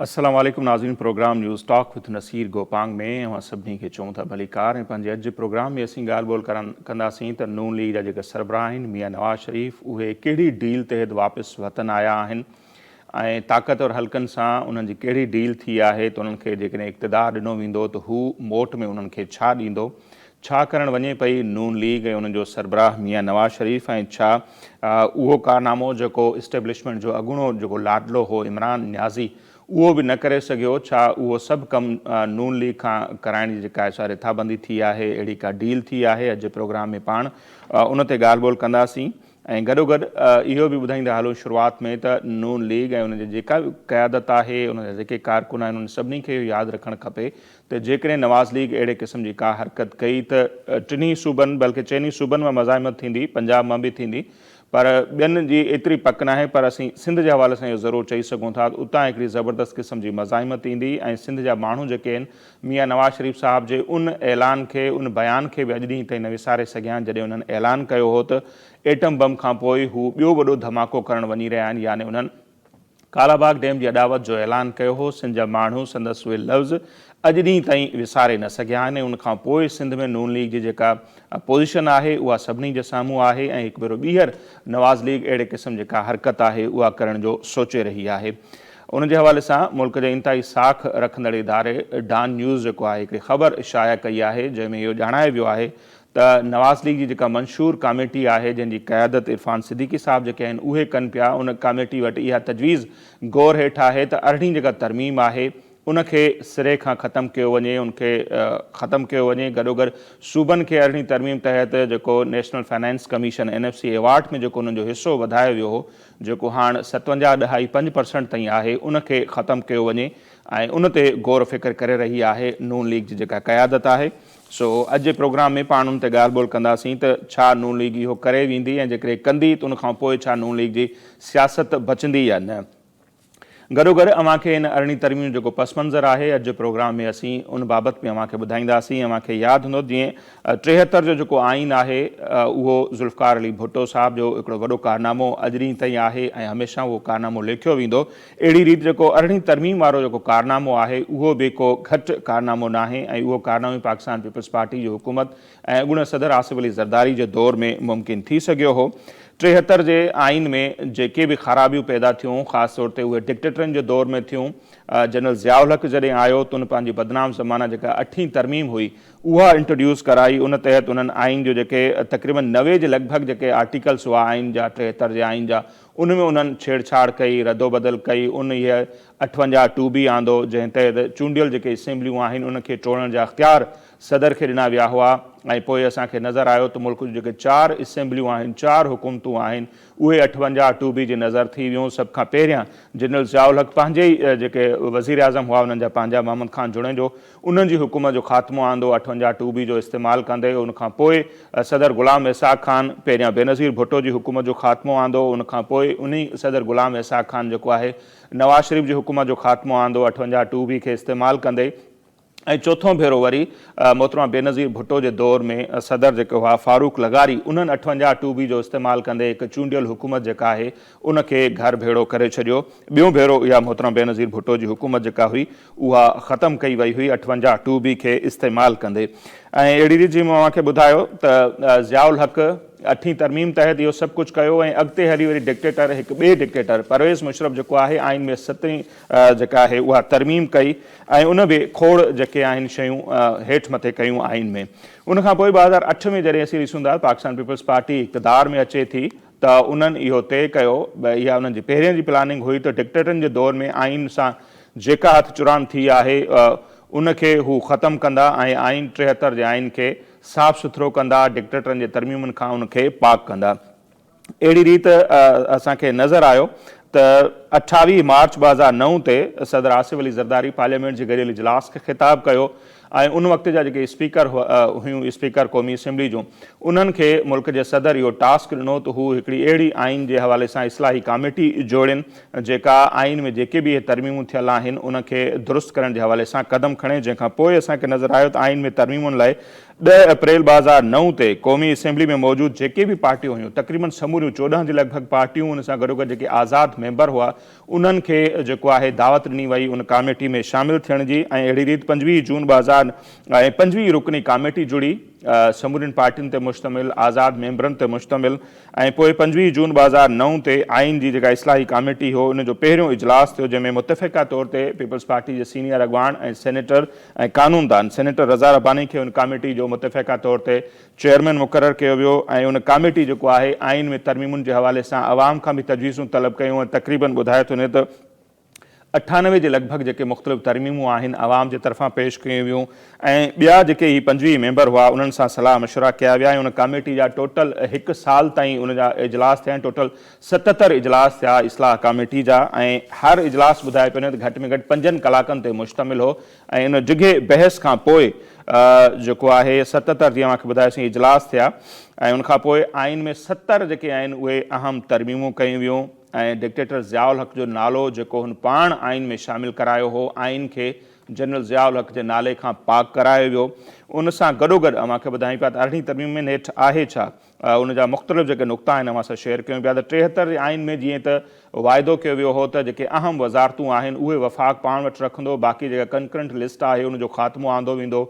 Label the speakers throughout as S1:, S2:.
S1: السلام عليڪم ناظرين programme news talk with Naseer Gopang ۾ اوهان سڀني کي چئون ٿا ڀليڪار ۽ پنهنجي اڄ جي پروگرام ۾ اسين ڳالهه ٻولهه ڪنداسين ته نون ليگ جا جيڪي سربراهه آهن ميان نواز شريف اهي ڪهڙي ڊيل تحت واپس وطن آيا آهن ۽ طاقتور حلقن سان انهن جي ڪهڙي ڊيل ٿي آهي ته انهن کي جيڪڏهن اقتدار ڏنو ويندو ته هو موٽ ۾ انهن کي ڇا ڏيندو؟ ڇا ڪرڻ وڃي پئي نون ليگ ۽ انهن جو سربراهه ميان نواز شريف ۽ ڇا اهو ڪارنامو جيڪو اسٽيبلشمينٽ جو اڳوڻو جيڪو لاڏلو هو عمران نيازي اهو به نه ڪري سگهيو ڇا اهو سڀ ڪم نون ليگ کان ڪرائڻ جي جيڪا سا رٿابندي ٿي آهي اهڙي ڪا ڊيل ٿي آهي اڄ جي پروگرام ۾ پاڻ ان تي ڳالهه ٻولهه ڪنداسين. ۽ گڏوگڏ اهو به ٻڌائيندا هلون شروعات ۾ ته نون ليگ ۽ ان جي جيڪا به قيادت آهي ان جا جيڪي ڪارڪن آهن انهن سڀني کي اهو ياد رکڻ کپي ته جيڪڏهن نواز ليگ اهڙي قسم جي ڪا حرڪت ڪئي ته ٽنهي صوبن بلڪه چئني صوبن مان مزاحمت ٿيندي پنجاب مان به ٿيندي پر ٻين جي ايتري پڪ ناهي پر اسين سنڌ جي حوالي سان اهو ضرور چئي سگهون ٿا ته اتان هڪڙي زبردست قسم جي مزاحمت ايندي ۽ سنڌ جا ماڻهو جيڪي آهن ميان نواز شريف صاحب جي ان اعلان کي، ان بيان کي به اڄ ڏينهن تائين نه وساري سگهيا آهن جڏهن انهن اعلان ڪيو هو ته ايٽم بم کان پوء هو ٻيو وڏو ڌماڪو ڪرڻ وڃي رهيا آهن يعني انهن ڪالاباغ ڊيم جي اڏاوت جو اعلان ڪيو هو، سنڌ جا ماڻهو سندس اهي لفظ اڄ ڏينهن تائين وساري نه سگهيا آهن ۽ ان کان پوء سنڌ ۾ نون ليگ جي جيڪا پوزيشن آهي اها سڀني جي سامهون آهي ۽ هڪ ڀيرو ٻيهر نواز ليگ اهڙي قسم جيڪا حرڪت آهي اها ڪرڻ جو سوچي رهي آهي. ان جي حوالي سان ملڪ جي انتهائي ساک رکندڙ اداري ڊان نيوز جيڪو آهي هڪڙي خبر شايع ڪئي آهي جنهن ۾ اهو ڄاڻايو ويو آهي ته نواز ليگ جي جيڪا منشور ڪاميٽي آهي جنهن جي قيادت عرفان صديقي صاحب جيڪي آهن اهي ڪن پيا ان ڪاميٽي وٽ اها تجويز غور هيٺ آهي ته ارڙهين جيڪا ترميم آهي ان کي سري کان ختم ڪيو وڃي ان کي ختم ڪيو وڃي گڏوگڏ صوبن کي ارڙهين ترميم تحت جيڪو national finance commission N F C award ۾ جيڪو انهن جو حصو وڌايو ويو هو جيڪو هاڻ ستونجاهه ڏهائي پنج پرسنٽ تائين آهي ان کي ختم ڪيو وڃي ۽ ان تي غور و فڪر ڪري رهي آهي نون ليگ جي جيڪا قيادت آهي سو اڄ جي پروگرام ۾ پاڻ ان تي ڳالهه ٻولهه ڪنداسين ته ڇا نون ليگ اهو ڪري ويندي ۽ جيڪڏهن ڪندي ته ان کان پوء ڇا نون ليگ جي سياست بچندي يا نه. گڏوگڏ اوهان کي ان ارڙهين ترميم جو جيڪو پس منظر آهي اڄ جي پروگرام ۾ اسين ان بابت به اوهان کي ٻڌائينداسين. اوهان کي ياد هوندو جيئن 73 جو جيڪو آئين آهي اهو ذوالفقار علي ڀٽو صاحب جو هڪڙو وڏو ڪارنامو اڄ ڏينهن تائين آهي ۽ هميشه اهو ڪارنامو ليکيو ويندو. اهڙي ريت جيڪو ارڙهين ترميم وارو جيڪو ڪارنامو آهي اهو به ڪو گهٽ ڪارنامو ناهي ۽ اهو ڪارنامو پاڪستان پيپلز پارٽي جي حڪومت ۽ اڳوڻي صدر آصف علي زرداري جي دور ۾ ممڪن ٿي سگهيو هو. 73 جي آئين ۾ جيڪي به خرابيون پيدا ٿيون، خاص طور تي اهي ڊڪٽيٽرن جي دور ۾ ٿيون. جنرل ضياء الحق جڏهن آيو ته ان پنهنجي بدنام زمانه جيڪا اٺين ترميم هئي، اها انٽروڊيوس ڪرائي. ان تحت انهن آئين جو جيڪي تقريبن 90 جي لڳ ڀڳ جيڪي آرٽيڪلس هئا آئين جا، 73 جي آئين جا، ان ۾ انهن ڇيڙ ڇاڙ ڪئي، ردوبدل ڪئي. ان هيء 58 ٽو بي آندو، جنهن تحت چونڊيل جيڪي اسيمبليون آهن، ان کي ٽوڙڻ جا اختيار صدر کي ڏنا ويا هئا ۽ پوء اسان کي نظر آيو ته ملڪ جون جيڪي چار اسيمبليون آهن، چار حڪومتون آهن، اهي 58 ٽو بي جي نظر ٿي ويون. سڀ کان پهريان جنرل ضياء الحق پنهنجي ئي جيڪي وزيراعظم هئا انهن جا پنهنجا محمد خان جوڻيجو انهن جي حڪومت جو خاتمو آندو 58 ٽو بي جو استعمال ڪندي. ان کان پوء صدر غلام اسحاق خان پهريان بينظير ڀٽو جي حڪومت جو خاتمو آندو. ان کان پوء انهي صدر غلام اسحاق خان جيڪو آهي نواز شريف جي حڪومت جو خاتمو آندو 58 ٽو بي کي استعمال ڪندي. ۽ چوٿون ڀيرو وري محترمه بينظير ڀٽو جي دور ۾ صدر جيڪي هئا فاروق لغاري انهن 58 ٽو بي جو استعمال ڪندي هڪ چونڊيل حڪومت جيڪا آهي ان کي گهر ڀيڙو ڪري ڇڏيو. ٻيون ڀيرو اها محترمه بينظير ڀٽو جي حڪومت جيڪا هئي اها ختم ڪئي وئي هئي 58 ٽو بي کي استعمال ڪندي ۽ اهڙي ريت جيئن مون اوهان کي ٻڌايو ته ضياء الحق اٺين ترميم تحت اهو سڀ ڪجهه ڪيو ۽ اڳتي هلي وري ڊڪٽيٽر هڪ ٻئي ڊڪٽيٽر پرويز مشرف جيڪو آهي آئين ۾ ستين جيڪا آهي اها ترميم ڪئي ۽ ان به کوڙ جيڪي آهن شيون هيٺ مٿي ڪيون آئين ۾ ان کان پوء 2008 ۾ جڏهن اسين ڏسون ٿا پاڪستان پيپلز پارٽي اقتدار ۾ اچي ٿي ته انهن اهو طئي ڪيو اها انهن جي پهرين جي پلاننگ هئي ته ڊڪٽيٽرن جي دور ۾ آئين سان جيڪا هٿ چراند ٿي آهي ان کي هو ختم ڪندا ۽ آئين 73 جي آئين کي صاف سٿرو ڪندا ڊڪٽيٽرن جي ترميمن کان ان کي پاڪ ڪندا. اهڙي ريت اسان کي نظر آيو ته 28 مارچ 2009 تي صدر آصف علي زرداري پارليامينٽ جي گڏيل اجلاس کي خطاب ڪيو ۽ ان وقت جا جيڪي اسپيڪر هيون اسپيڪر قومي اسيمبلي جون انهن کي ملڪ جي صدر اهو ٽاسڪ ڏنو ته هو هڪڙي اهڙي آئين جي حوالي سان اصلاحي ڪاميٽي جوڙين جيڪا آئين ۾ جيڪي به اهي ترميمون ٿيل آهن ان کي درست ڪرڻ جي حوالي سان قدم کڻي جنهن کان پوء اسان کي نظر آيو ته آئين ۾ ترميمن لاء ڏهه اپريل 2009 تي قومي اسيمبلي ۾ موجود جيڪي به پارٽيون هيون تقريبن سموريون 14 جي لڳ ڀڳ پارٽيون ان سان گڏوگڏ جيڪي آزاد ميمبر هئا انهن کي جيڪو آهي دعوت ڏني وئي ان ڪاميٽي ۾ شامل ٿيڻ جي ۽ اهڙي ريت 25 جون 2025 رڪني ڪاميٽي جڙي سمورين پارٽين تي مشتمل آزاد ميمبرن تي مشتمل ۽ پوء 25 جون 2009 تي آئين جي جيڪا اصلاحي ڪاميٽي هو ان جو پهريون اجلاس ٿيو جنهن ۾ متفقه طور تي پيپلز پارٽي جي سينيئر اڳواڻ ۽ سينيٽر ۽ قانوندان سينيٽر رضا رباني کي ان ڪاميٽي جو متفقه طور تي چيئرمين مقرر ڪيو ويو ۽ ان ڪاميٽي جيڪو آهي آئين ۾ ترميمن جي حوالي سان عوام کان به تجويزون طلب ڪيون ۽ تقريبن ٻڌايو ٿو وڃي ته 98 جي لڳ ڀڳ جيڪي مختلف ترميمون آهن عوام جي طرفان پيش ڪيون ويون ۽ ٻيا جيڪي هي 25 ميمبر هئا انهن سان صلاح مشورا ڪيا ويا ۽ ان ڪاميٽي جا ٽوٽل هڪ سال تائين ان جا اجلاس ٿيا ۽ ٽوٽل 77 اجلاس ٿيا اصلاح ڪاميٽي جا ۽ هر اجلاس ٻڌايو پيو وڃي ته گهٽ ۾ گهٽ پنجن ڪلاڪن تي مشتمل هو ۽ ان ڊگهي بحث کان پوء جيڪو آهي 77 جيئن اوهان کي ٻڌايوسين اجلاس ٿيا ۽ ان کان پوء آئين ۾ 70 جيڪي آهن اهي اهم ترميمون ڪيون ويون ۽ ڊڪٽيٽر ضياء الحق جو نالو جيڪو هن پاڻ آئين ۾ شامل ڪرايو هو آئين کي جنرل ضياء الحق جي نالي کان پاڪ ڪرايو ويو. ان سان گڏوگڏ اوهان کي ٻڌايون پيا ته ارڙهين ترميم ۾ نيٺ آهي ڇا؟ ان جا مختلف جيڪي نقطا آهن اوهان سان شيئر ڪيون پيا ته 73 جي آئين ۾ جيئن ته واعدو ڪيو ويو هو ته جيڪي اهم وزارتون آهن اهي وفاق پاڻ وٽ رکندو باقي جيڪا ڪنڪرنٽ لسٽ آهي ان جو خاتمو آندو ويندو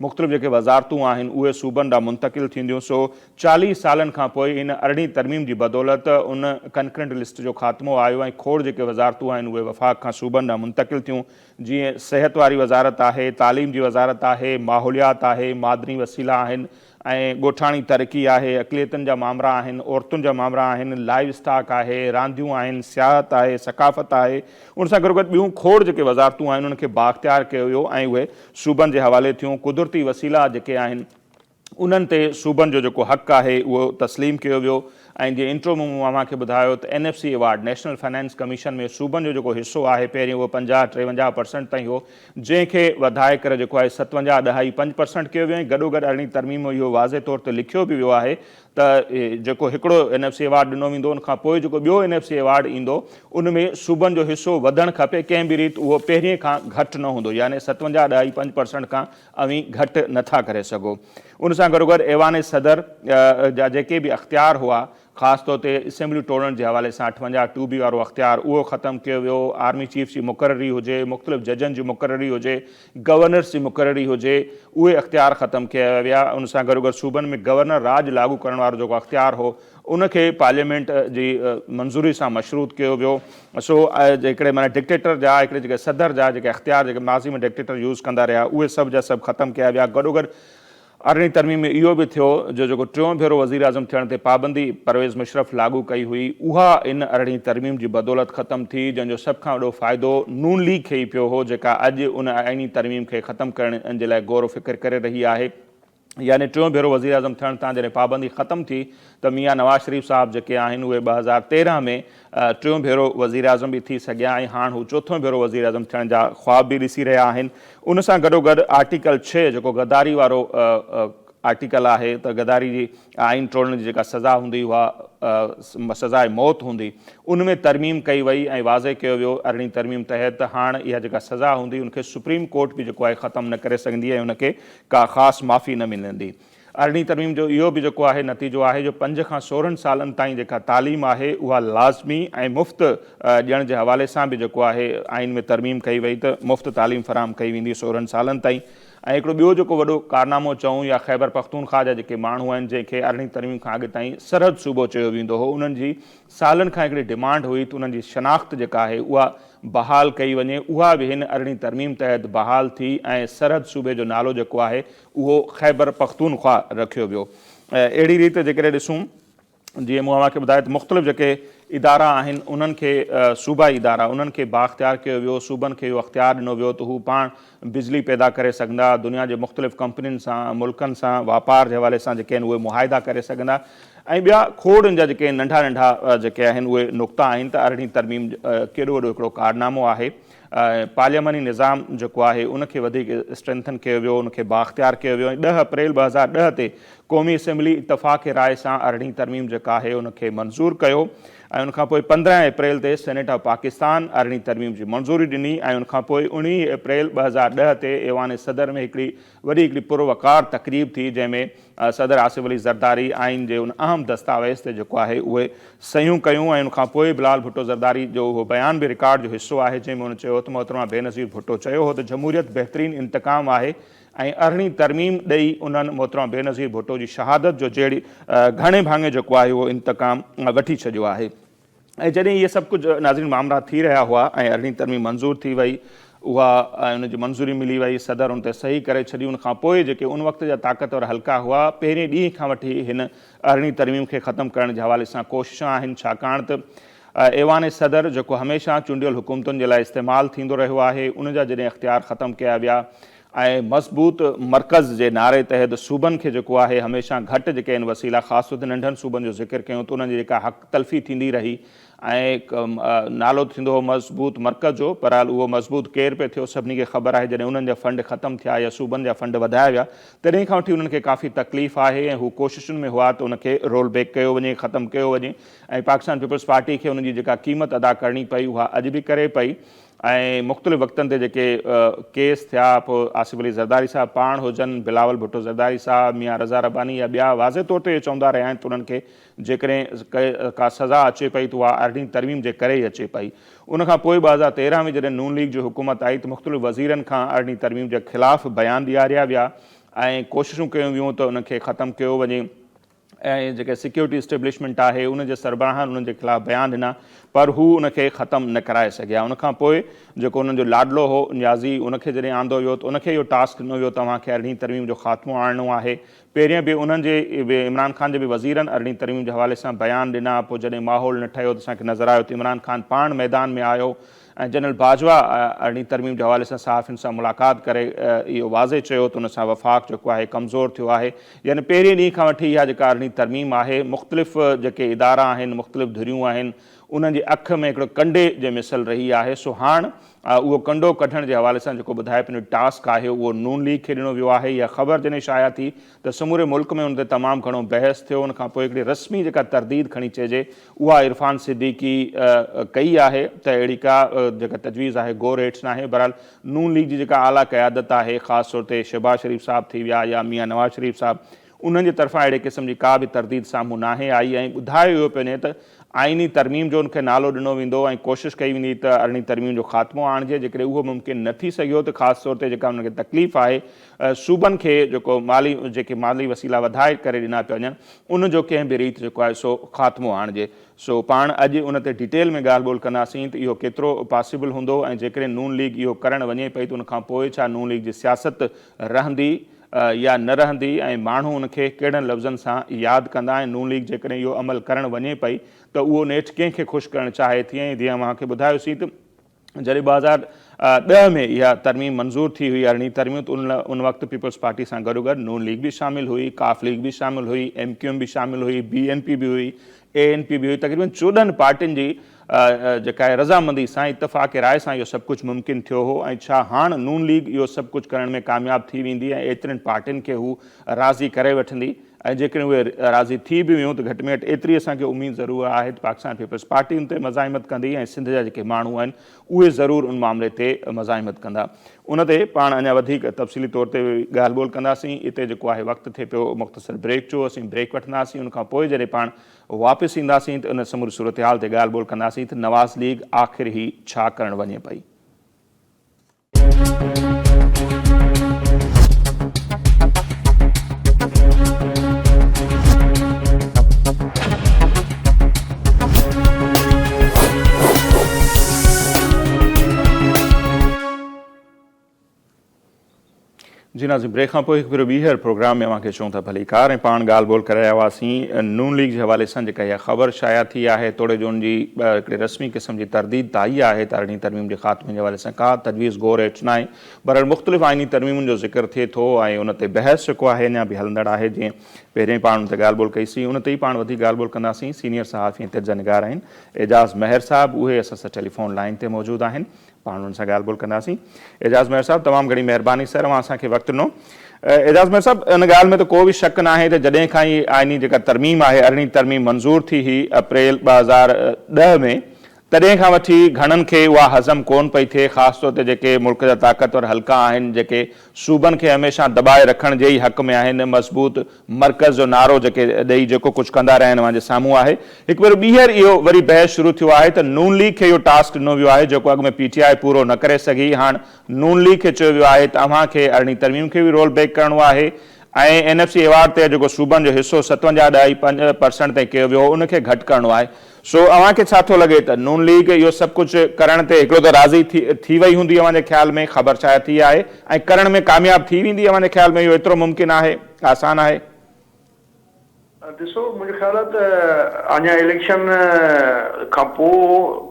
S1: مختلف جيڪي وزارتون آهن اهي صوبن ڏانهن منتقل ٿينديون سو 40 سالن کان پوء ان ارڙهين ترميم جي بدولت ان ڪنڪرنٽ لسٽ جو خاتمو آيو ۽ کوڙ جيڪي وزارتون آهن اهي وفاق کان صوبن ڏانهن منتقل ٿيون جيئن صحت واري وزارت آهي، تعليم جي وزارت آهي، ماحوليات آهي، معدني وسيلا آهن ۽ ڳوٺاڻي ترقي آهي، اقليتن جا مامرا آهن، عورتن جا مامرا آهن، لائيو اسٽاڪ آهي، رانديون آهن، سياحت آهي، ثقافت آهي، ان سان گڏوگڏ ٻيون کوڙ جيڪي وزارتون آهن انهن کي بااختيار ڪيو ويو ۽ اهي صوبن جي حوالي ٿيون، قدرتي وسيلا جيڪي آهن انهن تي صوبن جو جيڪو حق آهي اهو تسليم ڪيو ويو ۽ جيئن انٽرو ۾ مون اوهان کي ٻڌايو ته N F C award, national finance commission, ۾ صوبن جو جيڪو حصو آهي پهرين اهو 50 53 پرسنٽ تائين هو جنهن کي وڌائي ڪري جيڪو آهي 57 ڏهائي پنج پرسنٽ ڪيو ويو ۽ گڏوگڏ ارڙهين ترميم ۾ اهو واضح طور تي لکيو به ويو آهي ته جيڪو هڪڙو اين ايف سي ايوارڊ ڏنو ويندو ان کان پوء جيڪو ٻيو اين ايف سي ايوارڊ ايندو ان ۾ صوبن جو حصو وڌڻ کپي ڪنهن به ريت اهو پهرين کان گهٽ نه هوندو يعني 57 ڏهائي پنج پرسنٽ کان اوهين گهٽ نه ٿا ڪري سگهو. ان سان گڏوگڏ ايوان صدر جا جيڪي به اختيار هئا، خاص طور تي اسيمبليون ٽوڙڻ جي حوالي سان 58 ٽو بي وارو اختيار اهو ختم ڪيو ويو، آرمي چيف جي مقرري هجي، مختلف ججن جي مقرري هجي، گورنرز جي مقرري هجي، اهي اختيار ختم ڪيا ويا. ان سان گڏوگڏ صوبن ۾ گورنر راڄ لاڳو ڪرڻ وارو جيڪو اختيار هو، ان کي پارليامينٽ جي منظوري سان مشروط ڪيو ويو. سو هڪڙي معنيٰ ڊڪٽيٽر جا هڪڙي جيڪي صدر جا جيڪي اختيار جيڪي ماضي ۾ ڊڪٽيٽر يوز ڪندا رهيا اهي سڀ جا سڀ ختم ڪيا ويا. گڏوگڏ ارڙهين ترميم ۾ اهو به ٿيو جو جيڪو ٽيون ڀيرو وزيراعظم ٿيڻ تي پابندي پرويز مشرف لاڳو ڪئي هئي اها ان ارڙهين ترميم جي بدولت ختم ٿي جنهن جو سڀ کان وڏو فائدو نون ليگ کي ئي پيو هو جيڪا اڄ ان آئيني ترميم کي ختم ڪرڻ جي لاء غور و فڪر ڪري رهي آهي. يعني ٽيون ڀيرو وزيراعظم ٿيڻ تان جڏهن پابندي ختم ٿي ته ميان نواز شريف صاحب جيڪي آهن اهي 2013 ۾ ٽيون ڀيرو وزيراعظم به ٿي سگهيا ۽ هاڻ هو چوٿون ڀيرو وزيراعظم ٿيڻ جا خواب به ڏسي رهيا آهن. ان سان گڏوگڏ آرٽيڪل 6 جيڪو غداري وارو آرٽيڪل آهي ته غداري جي آئين ٽوڙڻ جي جيڪا سزا هوندي اها سزاء موت هوندي ان ۾ ترميم ڪئي وئي ۽ واضح ڪيو ويو ارڙهين ترميم تحت ته هاڻ اها جيڪا سزا هوندي ان کي سپريم ڪورٽ به جيڪو آهي ختم نه ڪري سگهندي ۽ ان کي ڪا خاص معافي نه ملندي. ارڙهين ترميم جو اهو به جيڪو آهي نتيجو آهي جو پنج کان 16 سالن تائين جيڪا تعليم آهي اها لازمي ۽ مفت ڏيڻ جي حوالي سان به جيڪو آهي آئين ۾ ترميم ڪئي وئي ته مفت تعليم فراهم ڪئي ويندي 16 سالن تائين ۽ هڪڙو ٻيو جيڪو وڏو ڪارنامو چئون يا خيبر پختونخواهه جا جيڪي ماڻهو آهن جنهن کي ارڙهين ترميم کان اڳ تائين سرحد صوبو چيو ويندو هو انهن جي سالن کان هڪڙي ڊمانڊ هئي ته انهن جي شناخت جيڪا آهي اها بحال ڪئي وڃي، اها به هن ارڙهين ترميم تحت بحال ٿي ۽ سرحد صوبي جو نالو جيڪو آهي اهو خيبر پختونخوا رکيو ويو. اهڙي ريت جيڪڏهن ڏسون جيئن مون اوهان کي ٻڌايو ته مختلف جيڪي ادارا آهن انهن کي صوبائي ادارا انهن کي بااختيار ڪيو ويو، صوبن کي اهو اختيار ڏنو ويو ته هو پاڻ بجلي پيدا ڪري سگهندا، دنيا جي مختلف ڪمپنين سان ملڪن سان واپار جي حوالي سان جيڪي آهن اهي معاهدا ڪري سگهندا ۽ ٻيا کوڙ ان جا جيڪي ننڍا ننڍا جيڪي آهن اهي نقطا آهن ته ارڙهين ترميم ڪيڏو وڏو هڪڙو ڪارنامو آهي ۽ پارلياماني نظام جيڪو آهي ان کي وڌيڪ اسٽرينٿن ڪيو ويو ان کي بااختيار ڪيو ويو ۽ 10 اپريل 2010 تي قومي اسيمبلي اتفاق راء سان ارڙهين ترميم جيڪا آهي ان کي منظور ڪيو ۽ ان کان پوء 15 اپريل تي سينيٽ آف پاڪستان ارڙهين ترميم جي منظوري ڏني ۽ ان کان پوء 19 اپريل 2010 تي ايوان صدر ۾ هڪڙي وڏي هڪڙي پروقار تقريب ٿي جنهن ۾ صدر آصف علي زرداري آئين جي ان اهم دستاويز تي جيڪو آهي اهي صحيحون ڪيون ۽ ان کان پوء بلال ڀٽو زرداري جو اهو بيان به رڪارڊ جو حصو آهي جنهن ۾ هن چيو ته محترمه بينظير ڀٽو چيو هو ته جمهوريت بهترين انتقام آهي ۽ ارڙهين ترميم ڏئي انهن محترمه بينظير ڀٽو جي شهادت جو جهڙي گهڻي ڀاڱي جيڪو آهي اهو انتقام وٺي ڇڏيو آهي ۽ جڏهن اهي سڀ ڪجهه ناظرين مامرا ٿي رهيا هئا ۽ ارڙهين ترميم منظور ٿي وئي اها ۽ ان جي منظوري ملي وئي صدر ان تي صحيح ڪري ڇڏي ان کان پوء جيڪي ان وقت جا طاقتور حلقا هئا پهرين ڏينهن کان وٺي هن ارڙهين ترميم کي ختم ڪرڻ جي حوالي سان ڪوششان آهن ڇاڪاڻ ته ايوان صدر جيڪو هميشه چونڊيل حڪومتن جي لاء استعمال ٿيندو رهيو آهي ان جا جڏهن اختيار ختم ڪيا ويا ۽ مضبوط مرڪز جي نعري تحت صوبن کي جيڪو آهي هميشه گهٽ جيڪي آهن وسيلا خاص طور تي ننڍن صوبن جو ذڪر ڪيون ته انهن جي جيڪا حق تلفي ٿيندي رهي ۽ نالو ٿيندو هو مضبوط مرڪز جو بهرحال اهو مضبوط ڪير پئي ٿيو سڀني کي خبر آهي جڏهن انهن جا فنڊ ختم ٿيا يا صوبن جا فنڊ وڌايا ويا تڏهن کان وٺي انهن کي ڪافي تڪليف آهي ۽ هو ڪوششن ۾ هئا ته ان کي رول بيڪ ڪيو وڃي ختم ڪيو وڃي ۽ پاڪستان پيپلز پارٽي کي ان جي جيڪا قيمت ادا ڪرڻي پئي اها اڄ به ڪري پئي ۽ مختلف وقتن تي جيڪي ڪيس ٿيا پوء آصف علي زرداري صاحب پاڻ هجن، بلاول ڀٽو زرداري صاحب، ميان رضا رباني يا ٻيا واضح طور تي اهو چوندا رهيا آهن ته انهن کي جيڪڏهن ڪا سزا اچي پئي ته اها ارڙهين ترميم جي ڪري ئي اچي پئي. ان کان پوء 2013 ۾ جڏهن نون ليگ جي حڪومت آئي ته مختلف وزيرن کان ارڙهين ترميم جي خلاف بيان ڏياريا ويا ۽ ڪوششون ڪيون ويون ته ان کي ختم ڪيو وڃي. ۽ جيڪا سيڪيورٽي اسٽيبلشمينٽ آهي ان جي سربراهن انهن جي خلاف بيان ڏنا پر هو ان کي ختم نه ڪرائي سگهيا ان کان پوء جيڪو انهن جو لاڏلو هو نيازي ان کي جڏهن آندو ويو ته ان کي اهو ٽاسڪ ڏنو ويو ته اوهان کي ارڙهين ترميم جو خاتمو آڻڻو آهي پهرين به انهن جي به عمران خان جي به وزيرن ارڙهين ترميم جي حوالي سان بيان ڏنا پوء جڏهن ماحول نه ٺهيو ته اسان کي نظر آيو ته عمران خان پاڻ ميدان ۾ آيو ۽ جنرل باجوا ارڙهين ترميم جي حوالي سان صحافين سان ملاقات ڪري اهو واضح چيو ته ان سان وفاق جيڪو آهي ڪمزور ٿيو آهي يعني پهرين ڏينهن کان وٺي اها جيڪا ارڙهين ترميم آهي مختلف جيڪي ادارا آهن مختلف ڌريون آهن انهن جي اک ۾ هڪڙو ڪنڊي جي مثل رهي آهي سو هاڻ اهو ڪنڊو ڪڍڻ جي حوالي سان جيڪو ٻڌائي پنهنجو ٽاسڪ آهي اهو نون ليگ کي ڏنو ويو آهي اها خبر جڏهن شايع ٿي ته سموري ملڪ ۾ ان تي تمام گهڻو بحث ٿيو ان کان پوء هڪڙي رسمي جيڪا ترديد کڻي چئجي اها عرفان صديقي ڪئي آهي ته اهڙي ڪا جيڪا تجويز آهي غور هيٺ ناهي بهرحال نون ليگ جي جيڪا اعليٰ قيادت آهي خاص طور تي شهباز شريف صاحب ٿي ويا يا ميان نواز شريف صاحب انهن جي طرفان اهڙي قسم جي ڪا به ترديد سامهون ناهي آئي ۽ ٻڌايو اهو پيو وڃي ته آئيني ترميم جو ان کي نالو ڏنو ويندو ۽ ڪوشش ڪئي ويندي ته ارڙهين ترميم جو خاتمو آڻجي جيڪڏهن اهو ممڪن نه ٿي سگهيو ته خاص طور تي جيڪا انهن کي تڪليف آهي صوبن کي جيڪو مالي جيڪي مالي وسيلا وڌائي ڪري ڏنا پيا وڃن ان جو ڪنهن به ريت جيڪو آهي سو خاتمو آڻجي. سو پاڻ اڄ ان تي ڊيٽيل ۾ ڳالهه ٻولهه ڪنداسين ته اهو ڪيترو پاسيبل هوندو ۽ جيڪڏهن نون ليگ اهو ڪرڻ وڃي پئي ته ان کان پوء ڇا نون ليگ جي سياست رهندي يا نه رهندي ۽ ماڻهو ان کي ڪهڙن لفظن سان ياد ڪندا ۽ نون ليگ جيڪڏهن اهو عمل ڪرڻ وڃي پئي ته اهو نيٺ ڪنهن کي خوش ڪرڻ چاهي ٿي ۽ جيئن اوهان کي ٻڌايوسين ته جڏهن 2010 ۾ اها ترميم منظور ٿي هئي ارڙهين ترميم ته ان وقت پيپلز پارٽي سان گڏوگڏ نون ليگ به شامل هئي، قاف ليگ به شامل هئي، ايم ڪيو ايم به شامل هئي، بي اين پي به هئي، اي اين پي به هئي، تقريبن 14 پارٽين جي جيڪا آهي رضامندي سان اتفاق راء سان اهو سڀ ڪجهه ممڪن ٿيو هو ۽ ڇا هاڻ نون ليگ اهو سڀ ڪجهه ڪرڻ ۾ ڪامياب ٿي ويندي ۽ ايترين پارٽين کي هو راضي ڪري وٺندي ۽ جيڪڏهن اهي راضي ٿي به ويون ته گهٽ ۾ گهٽ ايتري اسان کي اميد ضرور آهي ته پاڪستان پيپلز پارٽي ان تي مزاحمت ڪندي ۽ سنڌ جا جيڪي ماڻهو آهن اهي ضرور ان معاملي تي مزاحمت ڪندا. ان تي پاڻ اڃا وڌيڪ تفصيلي طور تي ڳالهه ٻولهه ڪنداسين. اتي جيڪو آهي وقت ٿئي پيو مختصر بريڪ جو اسين بريڪ وٺنداسين ان کان پوء جڏهن پاڻ واپس اينداسين ته ان سموري صورتحال تي ڳالهه ٻولهه ڪنداسين ته نواز ليگ آخر هي ڇا ڪرڻ وڃي پئي. جي ناظرين بريڪ کان پوء هڪ ڀيرو ٻيهر پروگرام ۾ اوهان کي چئون ٿا ڀليڪار ۽ پاڻ ڳالهه ٻولهه ڪري رهيا هئاسين نون ليگ جي حوالي سان جيڪا اها خبر شايع ٿي آهي توڙي جو ان جي هڪڙي رسمي قسم جي ترديد ته آئي آهي ته ارڙهين ترميم جي خاتمي جي حوالي سان ڪا تجويز غور هيٺ ناهي بهرحال مختلف آئيني ترميمن جو ذڪر ٿئي ٿو ۽ ان تي بحث جيڪو آهي اڃا به هلندڙ آهي جيئن پهرين پاڻ ان تي ڳالهه ٻولهه ڪئي سين ان تي ئي پاڻ وڌيڪ ڳالهه ٻولهه ڪنداسين سينيئر صحافي ۽ تجزيه نگار آهن اعجاز مهر صاحب اهي اسان سان ٽيليفون لائين تي موجود آهن. پاڻ انهن سان ڳالهه ٻولهه ڪنداسين. اعجاز مهر صاحب تمام گهڻي مهرباني سر اوهان اسان کي وقت ڏنو. اعجاز مهر صاحب ان ڳالهه ۾ ته ڪو به شڪ ناهي ته جڏهن کان هي آئيني جيڪا ترميم آهي ارڙهين ترميم منظور ٿي هئي اپريل 2010 ۾ تڏهن کان وٺي گهڻن کي اها هضم ڪونه پئي ٿئي خاص طور تي جيڪي ملڪ جا طاقتور حلقا آهن جيڪي صوبن کي هميشه دٻائي رکڻ جي ئي حق ۾ آهن مضبوط مرڪز جو نعرو جيڪي ڏئي جيڪو ڪجهه ڪندا رهيا آهن اوهان جي سامهون آهي. هڪ ڀيرو ٻيهر اهو وري بحث شروع ٿيو آهي ته نون ليگ کي اهو ٽاسڪ ڏنو ويو آهي جيڪو اڳ ۾ پي ٽي آء پورو نه ڪري سگهي هاڻ نون ليگ کي چيو ويو آهي ته اوهان کي ارڙهين ترميم کي به رول بيڪ ڪرڻو آهي ۽ اين ايف سي ايوارڊ تي جيڪو صوبن جو حصو ستونجاهه ڏهائي پنج پرسنٽ تائين ڪيو ويو هو ان کي گهٽ ڪرڻو آهي سو اوهان کي ڇا ٿو لڳي ته نون ليگ اهو سڀ ڪجهه ڪرڻ تي هڪڙو ته راضي ٿي وئي هوندي اوهان جي خيال ۾ خبر شايع ٿي آهي ۽ ڪرڻ ۾ ڪامياب ٿي ويندي اوهان جي خيال ۾ اهو ايترو ممڪن آهي آسان آهي؟
S2: ڏسو منهنجو خيال آهي ته اڃا اليڪشن کان پوء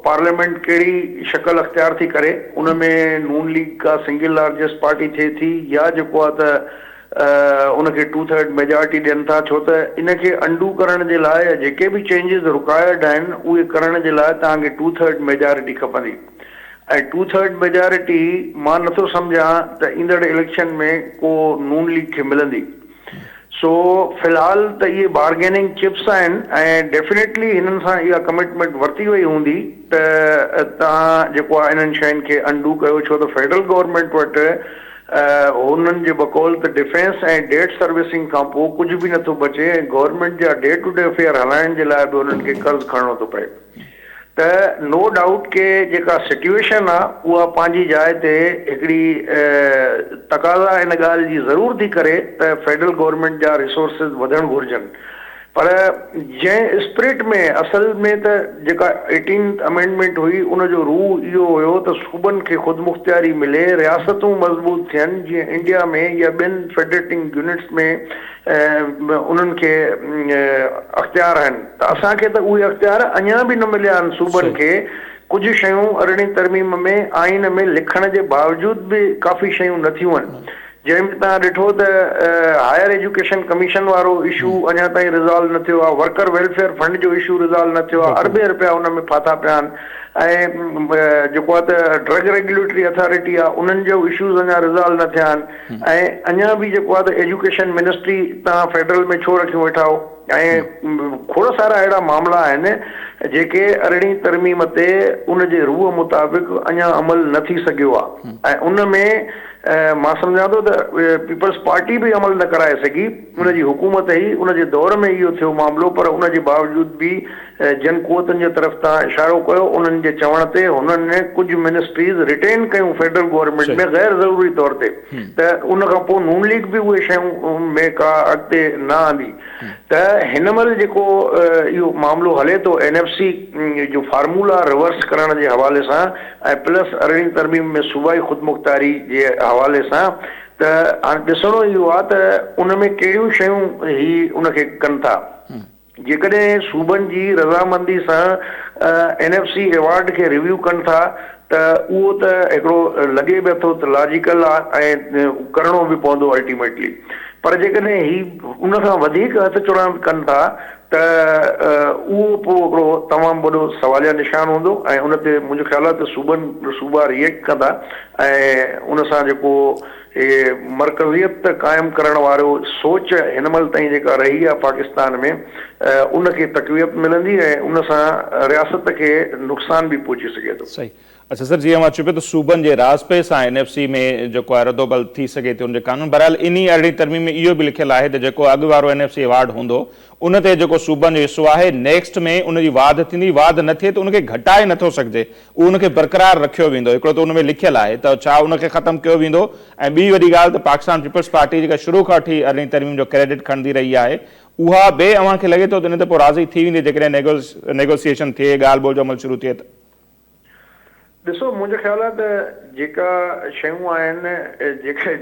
S2: پارليامينٽ ڪهڙي شڪل اختيار ٿي ڪري ان ۾ نون ليگ ڪا سنگل لارجسٽ پارٽي ٿئي ٿي يا جيڪو آهي ته ان کي ٽو ٿرڊ ميجارٽي ڏين ٿا ڇو ته ان کي انڊو ڪرڻ جي لاء يا جيڪي به چينجز رڪوائرڊ آهن اهي ڪرڻ جي لاء توهان کي ٽو ٿرڊ ميجارٽي کپندي ۽ ٽو ٿرڊ ميجارٽي مان نٿو سمجهان ته ايندڙ اليڪشن ۾ ڪو نون ليگ کي ملندي سو في الحال ته اهي بارگيننگ چپس آهن ۽ ڊيفنيٽلي هنن سان اها ڪمٽمينٽ ورتي وئي هوندي ته توهان جيڪو آهي انهن شين کي انڊو ڪيو ڇو ته فيڊرل گورنمينٽ وٽ هنن جي بقول ته ڊفينس ۽ ڊيٽ سروسنگ کان پوء ڪجهه به نٿو بچي ۽ گورنمينٽ جا ڊي ٽو ڊي افيئر هلائڻ جي لاء به هنن کي قرض کڻڻو ٿو پئي ته نو ڊائوٽ ڪي جيڪا سٽيوئيشن آ اها پنهنجي جاء تي هڪڙي تقاضا ان ڳالهه جي ضرور ٿي ڪري ته فيڊرل گورنمينٽ جا ريسورسز وڌڻ گهرجن پر جنهن اسپرٽ ۾ اصل ۾ ته جيڪا ايٽينٿ امينڊمينٽ هئي ان جو روح اهو هيو ته صوبن کي خودمختياري ملي، رياستون مضبوط ٿين جيئن انڊيا ۾ يا ٻين فيڊريٽنگ يونٽس ۾ انهن کي اختيار آهن ته اسان کي ته اهي اختيار اڃا به نه مليا آهن صوبن کي ڪجهه شيون ارڙهين ترميم ۾ آئين ۾ لکڻ جي باوجود به ڪافي شيون نه ٿيون آهن. جنهن ۾ توهان ڏٺو ته هائر ايجوڪيشن ڪميشن وارو اشو اڃا تائين ريزالو نه ٿيو آهي، ورڪر ويلفيئر فنڊ جو اشو ريزالو نه ٿيو آهي، اربين رپيا ان ۾ ڦاٿا پيا آهن ۽ جيڪو آهي ته ڊرگ ريگيوليٽري اٿارٽي آهي انهن جو اشوز اڃا ريزالو نه ٿيا آهن ۽ اڃا به جيڪو آهي ته ايجوڪيشن منسٽري توهان فيڊرل ۾ ڇو رکيون ويٺا آهيو ۽ کوڙ سارا اهڙا معاملا آهن جيڪي ارڙهين ترميم تي ان جي روح مطابق اڃا عمل نه ٿي سگهيو آهي ۽ ان ۾ مان سمجهان ٿو ته پيپلز پارٽي به عمل نه ڪرائي سگهي، ان جي حڪومت هئي، ان جي دور ۾ اهو ٿيو معاملو پر ان جي باوجود به جن قوتن جي طرف توهان اشارو ڪيو انهن جي چوڻ تي هنن ڪجهه منسٽريز ريٽين ڪيون فيڊرل گورنمينٽ ۾ غير ضروري طور تي ته ان کان پوء نون ليگ به اهي شيون ۾ ڪا اڳتي نه آندي. ته هن مهل جيڪو اهو معاملو هلي ٿو اين ايف سي جو فارمولا ريورس ڪرڻ جي حوالي سان ۽ پلس ارڙهين ترميم ۾ صوبائي خودمختياري جي حوالي سان ته هاڻي ڏسڻو اهو آهي ته ان ۾ ڪهڙيون شيون هي ان کي ڪن ٿا جيڪڏهن صوبن جي رضامندي سان اين ايف سي ايوارڊ کي ريويو ڪن ٿا ته اهو ته هڪڙو لڳي به اٿو ته لاجيڪل آهي ۽ ڪرڻو به پوندو الٽيميٽلي پر جيڪڏهن هي ان کان وڌيڪ هٿ چراند ڪن ٿا ته اهو پوء هڪڙو تمام وڏو سواليه نشان هوندو ۽ ان تي منهنجو خيال آهي ته صوبن صوبا ريئيڪٽ ڪندا ۽ ان سان جيڪو هي مرڪزيت قائم ڪرڻ وارو سوچ هن مهل تائين جيڪا رهي آهي پاڪستان ۾ ان کي تقويت ملندي ۽ ان سان رياست کي نقصان به پهچي سگهي ٿو.
S1: صحيح اڇا سر جيئن اوهان چيو پيو ته صوبن جي راضپي سان اين ايف سي ۾ جيڪو آهي ردوبدل ٿي سگهي ٿي ان جي قانون بهرحال انهي ارڙهين ترميم ۾ اهو به لکيل آهي ته جيڪو اڳ وارو اين ايف سي ايوارڊ هوندو ان تي جيڪو صوبن جو حصو آهي نيڪسٽ ۾ ان جي واڌ ٿيندي واڌ نه ٿئي ته ان کي گهٽائي نٿو سگهجي اهو ان کي برقرار رکيو ويندو هڪڙو ته ان ۾ لکيل آهي ته ڇا ان کي ختم ڪيو ويندو ۽ ٻي وڏي ڳالهه ته پاڪستان پيپلز پارٽي جيڪا شروع کان وٺي ارڙهين ترميم جو ڪريڊٽ کڻندي رهي آهي اها به اوهان کي لڳي ٿو ته ان تي پوء راضي ٿي ويندي جيڪڏهن نيگوسيئيشن ٿئي ڳالهه ٻولهه جو عمل شروع ٿئي ته.
S2: ڏسو منهنجو خيال آهي ته جيڪا شيون آهن جيڪا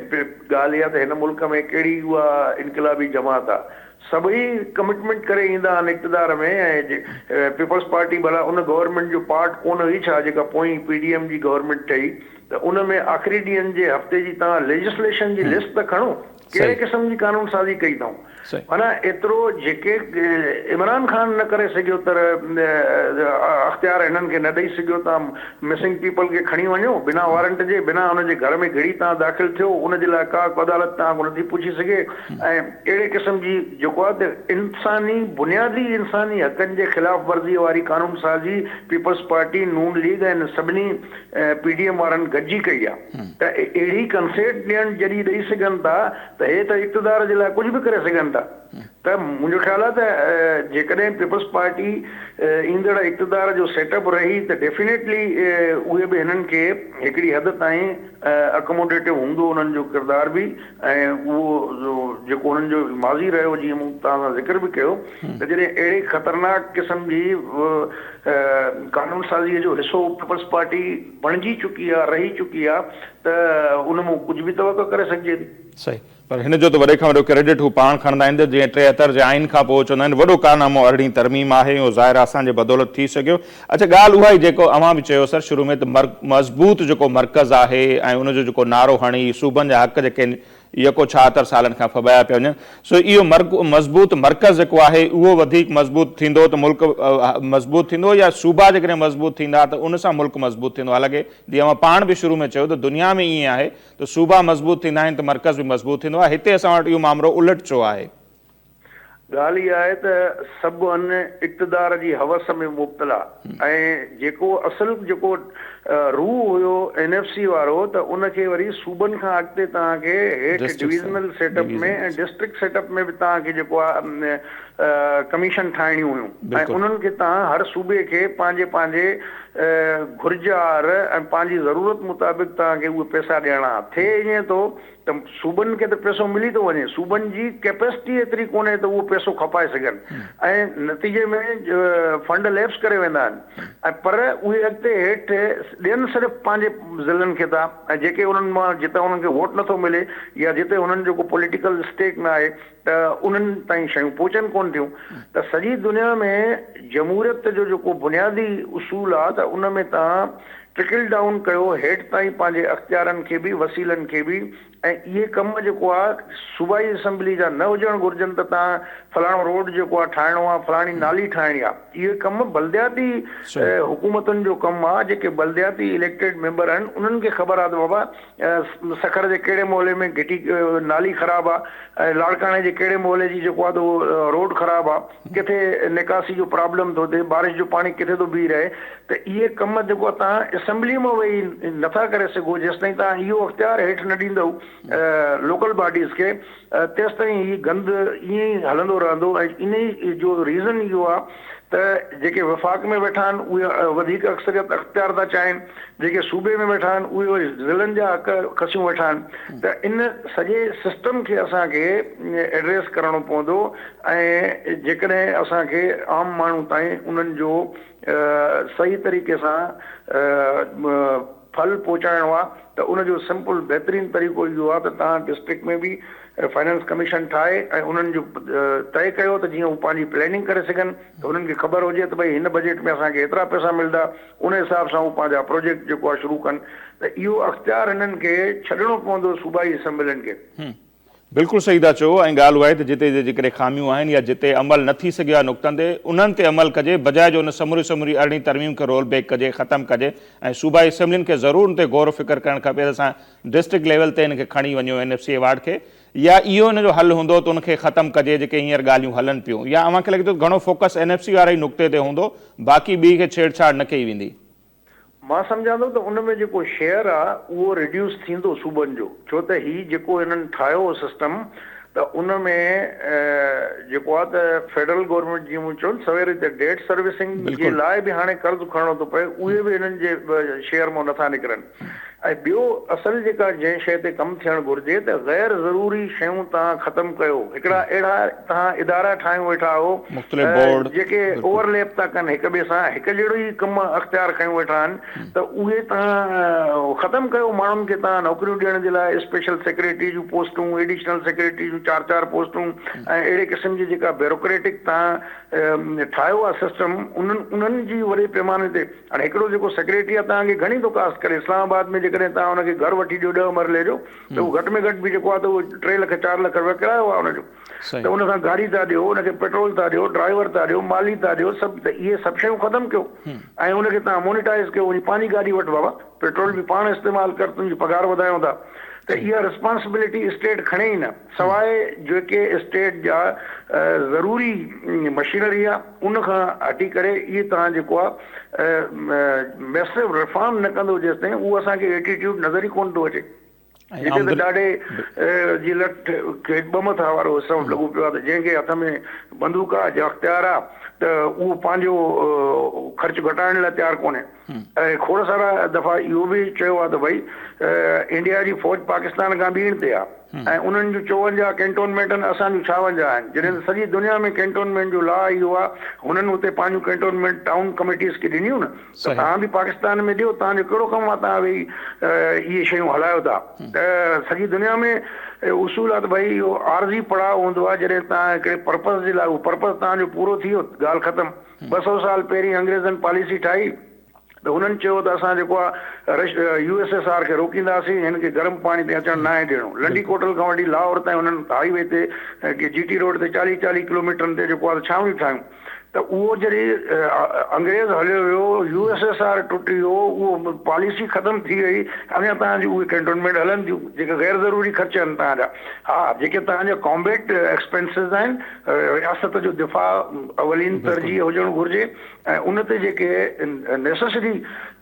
S2: ڳالهه اها ته هن ملڪ ۾ ڪهڙي اها انقلابي جماعت آهي سڀئي ڪمٽمينٽ ڪري ايندا آهن اقتدار ۾ ۽ پيپلز پارٽي ڀلا ان گورنمينٽ جو پارٽ ڪونه هئي ڇا جيڪا پوئين پي ڊي ايم جي گورنمينٽ ٺهي ته ان ۾ آخري ڏينهن جي هفتي جي توهان ليجسليشن جي لسٽ ته کڻو. ڪهڙي قسم جي قانون سازي ڪئي اٿئون؟ معنيٰ ايترو جيڪي عمران خان نه ڪري سگهيو ته اختيار هنن کي نه ڏئي سگهيو تان مسنگ پيپل کي کڻي وڃو بنا وارنٽ جي بنا ان جي گهر ۾ گهڙي تان داخل ٿيو ان جي لاء ڪا عدالت تان کان نٿي پڇي سگهي ۽ اهڙي قسم جي جيڪو آهي ته انساني بنيادي انساني حقن جي خلاف ورزي واري قانون سازي پيپلز پارٽي نون ليگ ۽ سڀني پي ڊي ايم وارن گڏجي ڪئي آ ته اهڙي ڪنسيٽ ڏيڻ جڏهن ڏئي سگهن ٿا ته هي ته اقتدار جي لاء ڪجهه به ڪري سگهن ٿا ته منهنجو خيال آ ته جيڪڏهن پيپلز پارٽي ايندڙ اقتدار جو سيٽ اپ رهي ته ڊيفينيٽلي اهي به هنن کي هڪڙي حد تائين اڪموڊيٽو هوندو انهن جو ڪردار به ۽ اهو جيڪو انهن جو ماضي رهيو جيئن مون توهان سان ذڪر به ڪيو ته جڏهن اهڙي خطرناڪ قسم جي قانون سازيء جو حصو پيپلز پارٽي بڻجي چڪي آهي، رهي چڪي آهي ته ان مان ڪجهه به توقع ڪري سگهجي ٿي.
S1: صحيح پر هن جو ته وڏي کان وڏو ڪريڊٽ هو پاڻ کڻندا آهن ته جيئن 73 جي آئين کان پوء چوندا آهن وڏو ڪارنامو ارڙهين ترميم آهي اهو ظاهر آهي اسان جي بدولت ٿي سگهيو. اڇا ڳالهه اها ئي جيڪو اوهان به چيو سر شروع ۾ ته مضبوط جيڪو مرڪز آهي ۽ ان جو جيڪو نعرو هڻي صوبن جا حق جيڪي يڪو 76 سالن کان ڦٻايا پيا وڃن سو اهو مضبوط مرڪز جيڪو آهي اهو وڌيڪ مضبوط ٿيندو ته ملڪ مضبوط ٿيندو يا صوبا جيڪڏهن مضبوط ٿيندا ته ان سان ملڪ مضبوط ٿيندو حالانڪه جيئن اوهان پاڻ به شروع ۾ چيو ته دنيا ۾ ائين آهي ته صوبا مضبوط ٿيندا آهن ته مرڪز به مضبوط ٿيندو آهي هتي اسان وٽ اهو مامرو الٽ ڇو آهي؟
S2: ڳالهه اها آهي ته سڀ ان اقتدار جي هوس ۾ مبتلا ۽ جيڪو اصل جيڪو روح هيو اين ايف سي وارو ته ان کي وري صوبن کان اڳتي توهان کي هيٺ divisional set up ۾ ۽ district set up ۾ به توهان کي جيڪو آهي ڪميشن ٺاهڻيون هيون ۽ انهن کي توهان هر صوبي کي پنهنجي پنهنجي گهرج آهر ۽ پنهنجي ضرورت مطابق توهان کي اهي پئسا ڏيڻا ٿئي ائين ٿو ته صوبن کي ته پئسو ملي ٿو وڃي، صوبن جي ڪيپيسٽي ايتري ڪونهي ته اهو پئسو کپائي سگهن ۽ نتيجي ۾ فنڊ ليپس ڪري ويندا آهن ۽ پر اهي اڳتي هيٺ ڏين صرف پنهنجي ضلعن کي ٿا ۽ جيڪي انهن مان جتان انهن کي ووٽ نٿو ملي يا جتي انهن جو ڪو پوليٽيڪل اسٽيڪ نه آهي ته انهن تائين شيون پهچن ڪونه ٿيون ته سڄي دنيا ۾ جمهوريت جو جيڪو بنيادي اصول آهي ته ان ۾ توهان ٽرڪل ڊائون ڪيو هيٺ تائين پنهنجي اختيارن کي به وسيلن کي به ۽ اهي ڪم جيڪو آ صوبائي اسيمبلي جا نه هجڻ گهرجن ته تان فلاڻو روڊ جيڪو آ ٺاهڻو آ فلاڻي نالي ٺاهڻي آ اهي ڪم بلدياتي حڪومتن جو ڪم آ جيڪي بلدياتي اليڪٽيڊ ميمبر آهن انهن کي خبر آ ته بابا سکر جي ڪهڙي محلي ۾ گهٽي نالي خراب آ ۽ لاڙڪاڻي جي ڪهڙي محلي جي جيڪو آ ته اهو روڊ خراب آ ڪٿي نيڪاسي جو پرابلم ٿو ٿئي، بارش جو پاڻي ڪٿي ٿو بيهي رهي ته اهي ڪم جيڪو توهان اسيمبلي مان ويهي نٿا ڪري سگهو جيستائين توهان اهو اختيار هيٺ نه ڏيندؤ لوڪل باڊيز کي تيستائين هي گند ائين ئي هلندو رهندو ۽ انهي جو ريزن اهو آهي ته جيڪي وفاق ۾ ويٺا آهن اهي وڌيڪ اڪثريت اختيار ٿا چاهين جيڪي صوبي ۾ ويٺا آهن اهي وري ضلعن جا حق کسيون ويٺا آهن ته ان سڄي سسٽم کي اسان کي ايڊريس ڪرڻو پوندو ۽ جيڪڏهن اسان کي عام ماڻهو تائين انهن جو صحيح طريقي سان ڦل پهچائڻو آهي ته ان جو سمپل بهترين طريقو اهو آهي ته توهان ڊسٽرڪٽ ۾ به فائنانس ڪميشن ٺاهي ۽ انهن جو طئي ڪيو ته جيئن هو پنهنجي پلاننگ ڪري سگهن ته انهن کي خبر هجي ته ڀئي هن بجيٽ ۾ اسان کي ايترا پئسا ملندا ان حساب سان هو پنهنجا پروجيڪٽ جيڪو آهي شروع ڪن ته اهو اختيار هنن کي ڇڏڻو پوندو صوبائي اسيمبلين کي.
S1: بلڪل صحيح ٿا چئو ۽ ڳالهه اها آهي ته جتي جتي جيڪڏهن خاميون آهن يا جتي عمل نه ٿي سگهيو آهي نقطن تي انهن تي عمل ڪجي بجاء جو ان سموري سموري ارڙهين ترميم کي رول بيڪ ڪجي ختم ڪجي ۽ صوبائي اسيمبلين کي ضرور ان تي غور و فڪر ڪرڻ کپي ته اسان ڊسٽرڪٽ ليول تي ان کي کڻي وڃون اين ايف سي ايوارڊ کي يا اهو ان جو حل هوندو ته ان کي ختم ڪجي جيڪي هينئر ڳالهيون هلن پيون يا اوهان کي لڳي ٿو ته گهڻو فوڪس اين ايف سي واري نقطي تي هوندو باقي ٻي کي ڇيڙ ڇاڙ نه ڪئي ويندي.
S2: مان سمجهان ٿو ته ان ۾ جيڪو شيئر آ اهو ريڊيوس ٿيندو صوبن جو ڇو ته هي جيڪو هنن ٺاهيو هو سسٽم ته ان ۾ جيڪو آ ته فيڊرل گورنمينٽ جيئن مون چيو نه سوير ته ڊيٽ سروسنگ جي لاء به هاڻي قرض کڻڻو ٿو پئي اهي به هنن جي شيئر مان نٿا نڪرن ۽ ٻيو اصل جيڪا جنهن شيء تي ڪم ٿيڻ گهرجي ته غير ضروري شيون توهان ختم ڪيو هڪڙا اهڙا توهان ادارا ٺاهيون ويٺا آهو
S1: مختلف بورڊ
S2: جيڪي اوور ليپ ٿا ڪن هڪ ٻئي سان هڪ جهڙو ئي ڪم اختيار کنيون ويٺا آهن ته اهي توهان ختم ڪيو ماڻهن کي توهان نوڪريون ڏيڻ جي لاء اسپيشل سيڪريٽري جون پوسٽون ايڊيشنل سيڪريٽري جون چار چار پوسٽون ۽ اهڙي قسم جي جيڪا بيوروڪريٽڪ توهان ٺاهيو آهي سسٽم انهن انهن جي وڏي پيماني تي هاڻي هڪڙو جيڪو سيڪريٽري آهي توهان کي گهڻي ٿو ڪاسٽ ڪري اسلام آباد ۾ جيڪڏهن. جيڪڏهن توهان ان کي گهر وٺي ڏيو ڏهه مرلي جو ته اهو گهٽ ۾ گهٽ به جيڪو آهي ته اهو ٽي لک چار لک رپيا ڪرايو آهي ان جو ته ان سان گاڏي ٿا ڏيو ان کي پيٽرول ٿا ڏيو ڊرائيور ٿا ڏيو مالي ٿا ڏيو سڀ ته اهي سڀ شيون ختم ڪيو ۽ ان کي توهان مونيٽائز ڪيو وڃي پنهنجي گاڏي وٺ بابا پيٽرول به پاڻ استعمال ڪر تنهنجي پگهار وڌايون ٿا ته اها رسپانسبلٽي اسٽيٽ کڻي ئي نه سواء جيڪي اسٽيٽ جا ضروري مشينري آ ان کان هٽي ڪري اهي توهان جيڪو آ ميسو ريفارم نه ڪندو جيستائين اهو اسان کي ايٽيٽيوڊ نظر ئي ڪونه ٿو اچي هتي ته ڏاڍي جي لٺ کي ٻه مٿا وارو حساب لڳو پيو آهي ته جنهن کي هٿ ۾ بندوق آهي جا اختيار آهي ته اهو پنهنجو خرچ گهٽائڻ لاء تيار ڪونهي ۽ کوڙ سارا دفعا اهو به چيو آهي ته ڀئي انڊيا جي فوج پاڪستان کان ٻيڻ تي آهي ۽ انهن جون 54 ڪينٽونمينٽ آهن اسان جون 56 آهن جڏهن ته سڄي دنيا ۾ ڪينٽونمينٽ جو لا اهو آهي هنن اتي پنهنجون ڪينٽونمينٽ ٽائون ڪميٽيز کي ڏنيون نه ته توهان به پاڪستان ۾ ڏيو، توهان جو ڪهڙو ڪم آهي توهان ويهي اهي شيون هلايو ٿا ته سڄي دنيا ۾ اصول آهي ته ڀئي اهو عارضي پڙاء هوندو آهي جڏهن توهان هڪڙي پرپز جي لاء اهو پرپز توهان جو پورو ٿي ويو ڳالهه ختم. 200 سال پهرين انگريزن پاليسي ٺاهي ته هنن چيو ته اسان جيڪو آهي rush U S S R کي روڪينداسين هن کي گرم پاڻي تي اچڻ ناهي ڏيڻو لنڊي ڪوٽل کان وٺي لاهور تائين هنن هائي وي تي جي ٽي روڊ تي چاليهه چاليهه ڪلوميٽرن تي جيڪو آهي ڇانوڻيون ٺاهيون ته اهو جڏهن انگريز هليو ويو، يو ايس ايس آر ٽٽي ويو، اهو پاليسي ختم ٿي وئي، اڃا توهان جون اهي ڪينٽونمينٽ هلن ٿيون، جيڪي غير ضروري خرچ آهن توهان جا. ها جيڪي توهان جا ڪامبيٽ ايڪسپينسز آهن، رياست جو دفاع اولين ترجيح هجڻ گهرجي ۽ ان تي جيڪي نيسيسري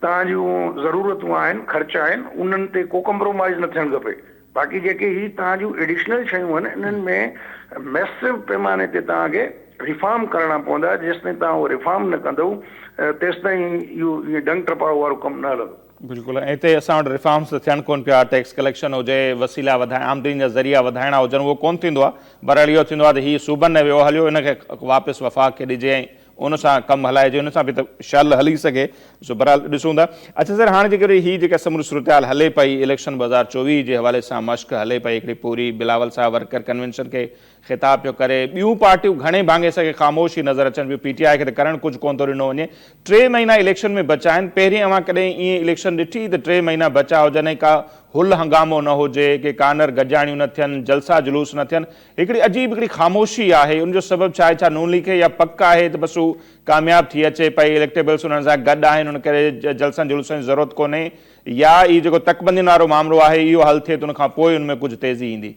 S2: توهان جون ضرورتون آهن، خرچ آهن، انهن تي ڪو ڪمپرومائيز نه ٿيڻ کپي. باقي جيڪي هي توهان جون ايڊيشنل شيون آهن انهن ۾ ميسو پيماني تي توهان کي ريفارم ڪرڻا پوندا جيستائين توهان اهو ريفارم نه ڪندؤ تيستائين اهو ائين ڊنگ ٽپاء وارو ڪم نه هلندو.
S1: بلڪل ۽ هتي اسان وٽ ريفارمز ته ٿين ڪونه پيا ٽيڪس ڪليڪشن هجي وسيلا وڌائڻ آمدني جا ذريعا وڌائڻا هجن اهو ڪونه ٿيندو آهي بهرحال اهو ٿيندو آهي ته هي صوبن ڏي ويو هليو ان کي واپس وفاق کي ڏجي ۽ ان سان ڪم هلائجي ان سان به ته شل هلي سگهي سو بهرحال ڏسون ٿا اڇا سر هاڻي جيڪڏهن هي جيڪا سموري صورتحال هلي پئي اليڪشن 2024 جي حوالي سان مشق هلي پئي هڪڙي پوري بلاول صاحب ورڪر ڪنوينشن کي خطاب پيو ڪري ٻيون پارٽيون گهڻي ڀاڱي سگهي خاموش ئي نظر اچن پيون پي ٽي آء کي ته ڪرڻ ڪجهه ڪونه ٿو ڏنو وڃي ٽي مهينا اليڪشن ۾ بچا آهن پهرين اوهان ڪڏهن ائين اليڪشن ڏٺي ته ٽي مهينا بچا هجن ۽ ڪا هل هنگامو نه هجي ڪي ڪانر گڏجاڻيون نه ٿين جلسا جلوس نه ٿين هڪڙي عجيب هڪڙي خاموشي آهي ان جو سبب ڇا آهي ڇا نون ليگ کي اها پڪ آهي ته بس هو ڪامياب ٿي اچي پئي اليڪٽيبلس انهن سان گڏ آهن ان ڪري جلسن جلوسن جي ضرورت ڪونهي يا هي جيڪو تڪبندين وارو مامرو آهي اهو حل ٿئي ته ان کان پوء ان ۾ ڪجهه تيزي ايندي.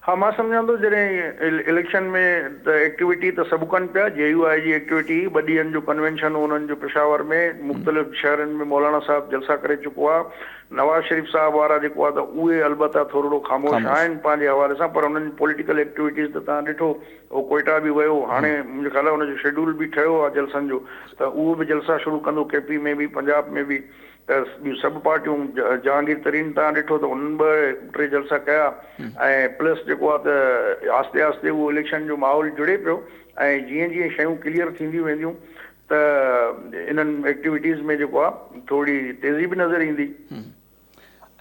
S2: ها مان سمجهان ٿو جڏهن اليڪشن ۾ ته ايڪٽيوٽي ته سڀ ڪن پيا جي يو آء جي ايڪٽيوٽي ٻه ڏينهن جو ڪنوينشن هو انهن جو پشاور ۾ مختلف شهرن ۾ مولانا صاحب جلسا ڪري چڪو آهي نواز شريف صاحب وارا جيڪو آهي ته اهي البته ٿورڙو خاموش آهن پنهنجي حوالي سان پر انهن جي پوليٽيڪل ايڪٽيوٽيز ته توهان ڏٺو هو ڪوئيٽا به ويو هاڻي منهنجي خيال آهي ان جو شيڊول به ٺهيو آهي جلسن جو ته اهو به جلسا شروع ڪندو ڪي پي ۾ به پنجاب ۾ به ته ٻيون سڀ پارٽيون جهانگير ترين توهان ڏٺو ته انهن ٻه ٽي جلسا ڪيا ۽ پلس جيڪو آهي ته آهستي آهستي اهو اليڪشن جو ماحول جڙي پيو ۽ جيئن جيئن شيون ڪليئر ٿينديون وينديون ته انهن ايڪٽيوٽيز ۾ جيڪو آ ٿوري تيزي به نظر ايندي.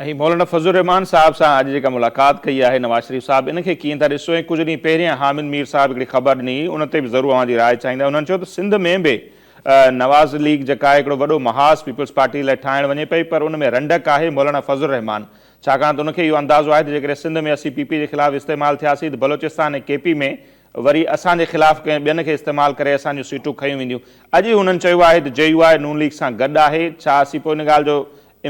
S1: ۽ مولانا فضل الرحمان صاحب سان اڄ جيڪا ملاقات ڪئي آهي نواز شريف صاحب ان کي ڪيئن ٿا ڏسو ۽ ڪجهه ڏينهن پهريان حامد مير صاحب هڪڙي خبر ڏني هئي ان تي به ضرور اوهان جي راء چاهيندا انهن چيو ته سنڌ ۾ به نواز ليگ جيڪا آهي هڪڙو وڏو محاذ پيپلز پارٽي لاء ٺاهڻ وڃي پئي پر ان ۾ رنڊڪ آهي مولانا فضل الرحمان ڇاڪاڻ ته ان کي اهو اندازو آهي ته جيڪڏهن سنڌ ۾ اسين پي پي جي خلاف استعمال ٿياسين ته بلوچستان ۽ ڪي پي ۾ وري اسان جي خلاف ڪنهن ٻين کي استعمال ڪري اسان جون سيٽون کنيون وينديون. اڄ ئي هنن چيو آهي ته جي يو آء نون ليگ سان گڏ آهي. ڇا اسين پوء ان ڳالهه جو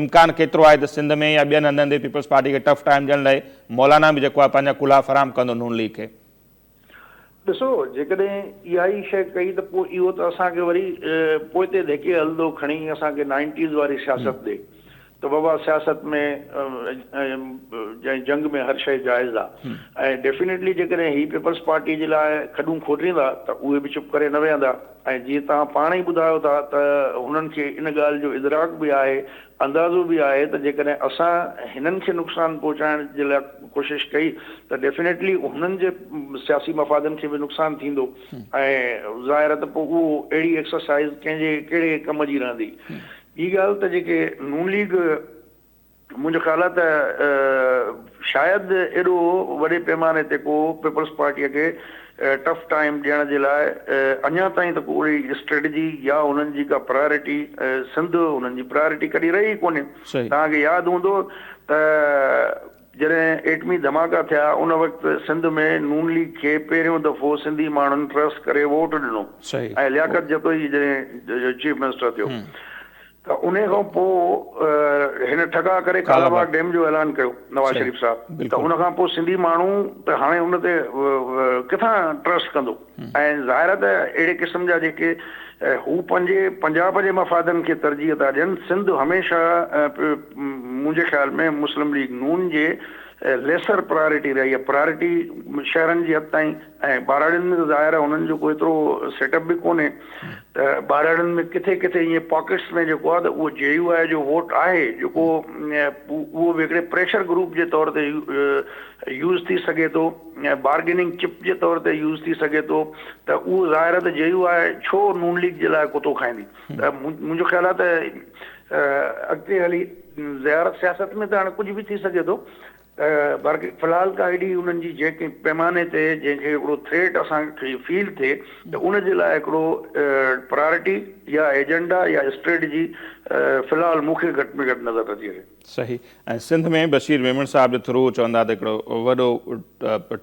S1: امڪان ڪيترو آهي ته سنڌ ۾ يا ٻين هنڌن تي پيپلز پارٽي کي ٽف ٽائيم ڏيڻ لاء مولانا به جيڪو آهي پنهنجا ڪلها فراهم ڪندو نون ليگ کي.
S2: ڏسو جيڪڏهن اها ئي شيء ڪئي ته پوء اهو ته اسان کي وري پوئتي ڌڪي هلندو کڻي اسان کي نائنٽيز واري سياست ڏي. ته بابا سياست ۾ ۽ جنگ ۾ هر شيء جائز آ ۽ ڊيفينيٽلي جيڪڏهن هي پيپلز پارٽي جي لاء کڏون کوٽيندا ته اهي به چپ ڪري نه ويهندا ۽ جيئن توهان پاڻ ئي ٻڌايو ٿا ته هنن کي ان ڳالهه جو ادراڪ به آهي اندازو به آهي ته جيڪڏهن اسان هنن کي نقصان پهچائڻ جي لاء ڪوشش ڪئي ته ڊيفينيٽلي هنن جي سياسي مفادن کي به نقصان ٿيندو ۽ ظاهر آ ته پوء اهو اهڙي ايڪسرسائز ڪنهن جي ڪهڙي ڪم جي رهندي. ٻي ڳالهه ته جيڪي نون ليگ منهنجو خيال آهي ته شايد ايڏو وڏي پيماني تي ڪو پيپلز پارٽيء کي ٽف ٽائيم ڏيڻ جي لاء اڃا تائين ته ڪو اهڙي اسٽريٽجي يا انهن جي ڪا پرايورٽي سنڌ انهن جي پرايورٽي ڪڏهن رهي ئي ڪونهي. توهان کي ياد هوندو ته جڏهن ايٽمي ڌماڪا ٿيا ان وقت سنڌ ۾ نون ليگ کي پهريون دفعو سنڌي ماڻهن ٽرسٽ ڪري ووٽ ڏنو ۽ لياقت جتوئي جڏهن چيف منسٽر ٿيو ته انهي کان پوء هن ٺڳا ڪري ڪالاباغ ڊيم جو اعلان ڪيو نواز شريف صاحب ته ان کان پوء سنڌي ماڻهو ته هاڻي ان تي ڪٿان ٽرسٽ ڪندو ۽ ظاهر آهي ته اهڙي قسم جا جيڪي هو پنهنجي پنجاب جي مفادن کي ترجيح ٿا ڏين سنڌ هميشه منهنجي خيال ۾ مسلم ليگ نون جي ليسر پرايورٽي رهي آهي پرايورٽي شهرن جي حد تائين ۽ ٻهراڙين ۾ ته ظاهر آهي هنن جو ڪو ايترو سيٽ اپ به ڪونهي ته ٻهراڙين ۾ ڪٿي ڪٿي ائين پاڪيٽس ۾ جيڪو آهي ته اهو جي يو آء جو ووٽ آهي جيڪو اهو به هڪڙي پريشر گروپ جي طور تي يوز ٿي سگهي ٿو بارگيننگ چپ جي طور تي يوز ٿي سگهي ٿو ته اهو ظاهر آهي ته جي يو آء ڇو نون ليگ جي لاء ڪتو کائيندي ته منهنجو خيال آهي ته اڳتي هلي ظاهر سياست ۾ ته هاڻي ڪجهه به ٿي سگهي ٿو ته بهرحال في الحال ڪا ايڏي انهن جي جنهن پيماني تي جنهن کي هڪڙو ٿريٽ اسان کي فيل ٿئي ته ان جي لاء هڪڙو پرايورٽي يا ايجنڊا يا اسٽريٽجي في الحال مون کي گهٽ ۾ گهٽ نظر نٿي اچي.
S1: صحيح ۽ سنڌ ۾ بشير ميمڻ صاحب جي ٿرو چوندا ته هڪڙو وڏو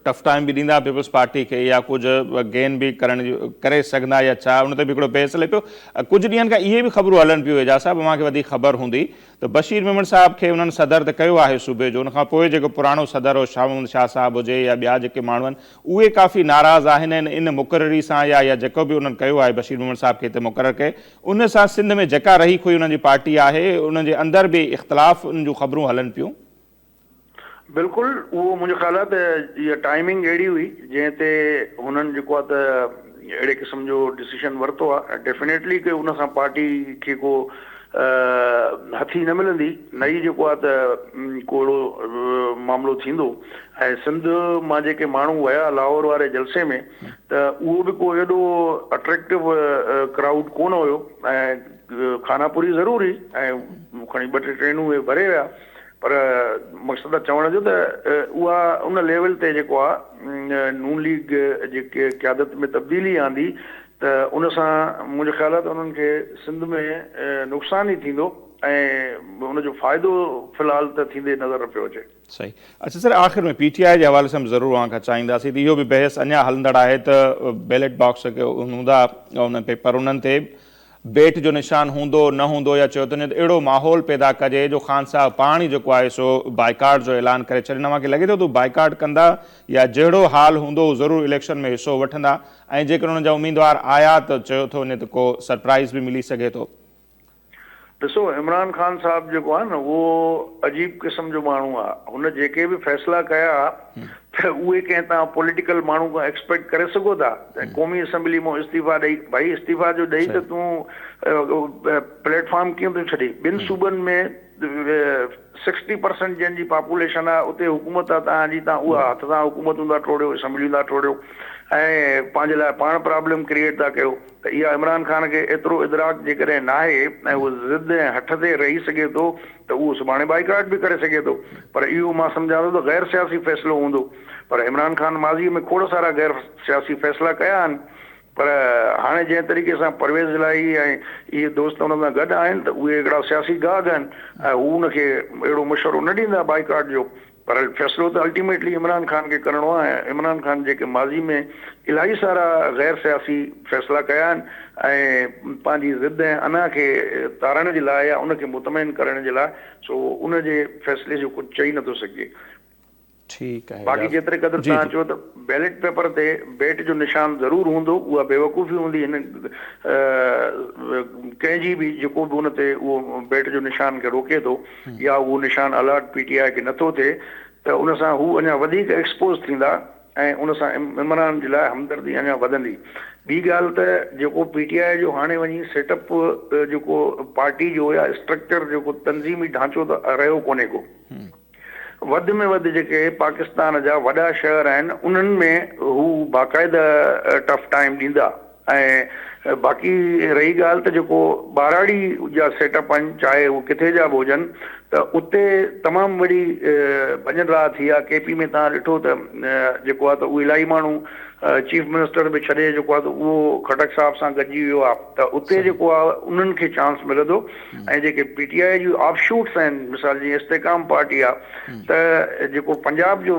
S1: ٽف ٽائيم به ڏيندا پيپلز پارٽي کي يا ڪجهه گين به ڪرڻ جي ڪري سگهندا يا ڇا ان تي به هڪڙو بحث هلي پيو ڪجهه ڏينهن کان اهي به خبرون هلن پيون اعجاز صاحب اوهان کي وڌيڪ خبر هوندي ته بشير ميمڻ صاحب کي انهن صدر ته ڪيو آهي صوبي جو ان کان پوء جيڪو پراڻو صدر هو شاهه محمد شاهه صاحب هجي يا ٻيا جيڪي ماڻهو آهن اهي ڪافي ناراض آهن ۽ ان مقرري سان يا يا جيڪو به انهن ڪيو آهي بشير ميمڻ صاحب کي هتي مقرر ڪئي ان سان سنڌ ۾ جيڪا رهي کوئي انهن جي پارٽي آهي انهن جي اندر به اختلاف ان جون خبرون هلن پيون.
S2: بلڪل اهو منهنجو خيال آهي ته اها ٽائمنگ اهڙي هئي جنهن تي هنن جيڪو آهي ته اهڙي قسم جو ڊسيشن ورتو آهي ۽ ڊيفينيٽلي ڪي ان سان پارٽي کي ڪو هٿي نه ملندي نه ئي جيڪو آهي ته ڪو اهڙو معاملو ٿيندو ۽ سنڌ مان جيڪي ماڻهو ويا لاهور واري جلسي ۾ ته اهو به ڪو ايڏو اٽريڪٽو ڪرائوڊ ڪونه هيو ۽ خانه پوري ضرور هئي ۽ کڻي ٻه ٽي ٽرينون اهي ڀري ويا پر مقصد چوڻ جو ته اها ان ليول تي جيڪو آ نون ليگ جي قيادت ۾ تبديلي آندي ته ان سان منهنجو خيال آ ته انهن کي سنڌ ۾ نقصان ئي ٿيندو ۽ ان جو فائدو في الحال ته ٿيندي نظر نه پيو اچي.
S1: صحيح اڇا سر آخر ۾ پي ٽي آء جي حوالي سان به ضرور اوهان کان چاهينداسين ته اهو به بحث اڃا هلندڙ آهي ته بيلٽ باڪس هوندا ان پيپر انهن تي بيٽ جو نشان هوندو نه هوندو يا چيو ٿو وڃي ته اهڙو ماحول پيدا ڪجي جو خان صاحب پاڻ ئي جيڪو آهي سو بائيڪاٽ جو اعلان ڪري ڇڏين اوهان کي لڳي ٿو ته هو بائيڪاٽ ڪندا يا جهڙو حال هوندو هو ضرور اليڪشن ۾ حصو وٺندا ۽ جيڪڏهن انهن جا اميدوار آيا ته چيو ٿو وڃي ته ڪو سرپرائز به ملي سگهي ٿو.
S2: ڏسو عمران خان صاحب جيڪو آهي نه اهو عجيب قسم جو ماڻهو آهي هن جيڪي به فيصلا ڪيا ته اهي ڪنهن تان پوليٽيڪل ماڻهو کان ايڪسپيڪٽ ڪري سگهو ٿا ته قومي اسيمبلي مان استعيفا ڏئي ڀائي استعيفا جو ڏئي ته تون پليٽ فارم ڪيئن ٿو ڇڏي ٻن صوبن ۾ سڪسٽي پرسنٽ جنهن جي پاپوليشن آهي اتي حڪومت آهي تهان جي تان اها هٿ سان حڪومتون ٿا ٽوڙيو اسيمبليون ٿا ٽوڙيو ۽ پنهنجي لاء پاڻ پرابلم ڪريئيٽ ٿا ڪيو ته اها عمران خان کي ايترو ادراڪ جيڪڏهن ناهي ۽ هو ضد ۽ هٺ تي رهي سگهي ٿو ته اهو سڀاڻي بائيڪاٽ به ڪري سگهي ٿو پر اهو مان سمجهان ٿو ته غير سياسي فيصلو هوندو پر عمران خان ماضي ۾ کوڙ سارا غير سياسي فيصلا ڪيا آهن پر هاڻي جنهن طريقي سان پرويز الاهي ۽ اهي دوست ان سان گڏ آهن ته اهي هڪڙا سياسي گاگ آهن ۽ هو ان کي اهڙو مشورو نه ڏيندا بائيڪاٽ جو پر فيصلو ته الٽيميٽلي عمران خان کي ڪرڻو آهي ۽ عمران خان جيڪي ماضي ۾ الاهي سارا غير سياسي فيصلا ڪيا آهن ۽ پنهنجي ضد ۽ انا کي تارڻ جي لاء يا ان کي مطمئن ڪرڻ جي لاء سو ان جي فيصلي جو ڪجهه چئي نٿو سگهجي.
S1: ٺيڪ آهي
S2: باقي
S1: اعجاز
S2: جيتري قدر
S1: جي
S2: توهان
S1: جي.
S2: چيو ته بيلٽ پيپر تي بيٽ جو نشان ضرور هوندو اها بيوقوفي هوندي هن ڪنهن جي به جيڪو به ان تي اهو بيٽ جو نشان کي روڪي ٿو يا اهو نشان الاٽ پي ٽي آء کي نٿو ٿئي ته ان سان هو اڃا وڌيڪ ايڪسپوز ٿيندا ۽ ان سان عمران جي لاء همدردي اڃا وڌندي. ٻي ڳالهه ته جيڪو پي ٽي آء جو هاڻي وڃي سيٽ اپ جيڪو پارٽي جو يا اسٽرڪچر جيڪو تنظيمي ڍانچو ته رهيو ڪونهي ڪو. وڌ ۾ وڌ جيڪي پاڪستان جا وڏا شهر آهن انهن ۾ هو باقاعده ٽف ٽائيم ڏيندا. ۽ باقي رهي ڳالهه ته جيڪو ٻهراڙي جا سيٽ اپ آهن چاهي هو ڪٿي جا به هجن ته اتي تمام وڏي ڀڃ ڊاهه ٿي آهي ڪي پي ۾ توهان ڏٺو ته جيڪو آهي ته اهي الاهي ماڻهو چيف منسٽر به ڇڏي جيڪو آهي ته اهو خٽڪ صاحب سان گڏجي ويو آهي ته اتي جيڪو آهي انهن کي چانس ملندو ۽ جيڪي P T I Joan of shoots آهن مثال جيئن استحڪام پارٽي آهي ته جيڪو پنجاب جو